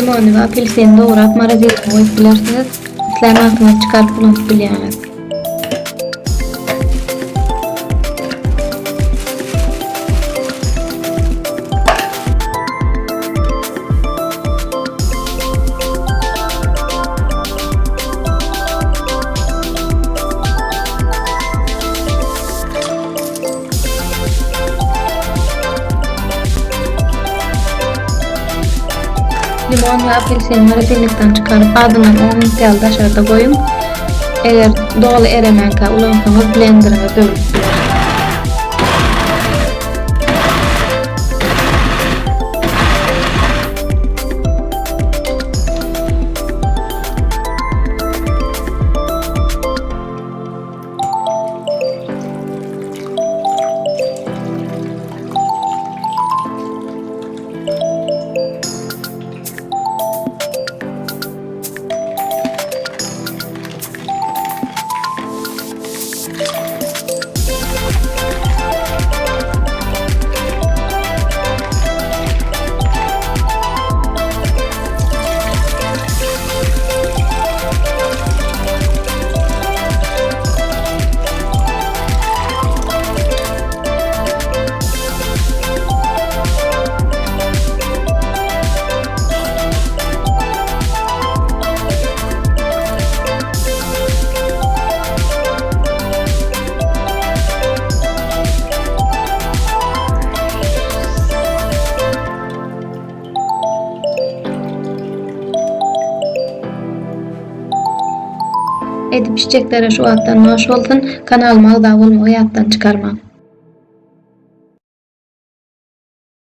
Limony we apelsini dograp morozilka goýup bilersiňiz. Islän wagtyňyz çykaryp ulanyp bilýäňiz. Limon we apelsin morozinnikden çykaryp azyndan 10 minut ýaly daşarda goýuň. Eger doly eremänkä ulansaňyz blenderiňiz döwlüp biler. Edip içjeklere şu wagtdan noş bolsun, kanalyma agza bolmagy ýatdan çykarmaň.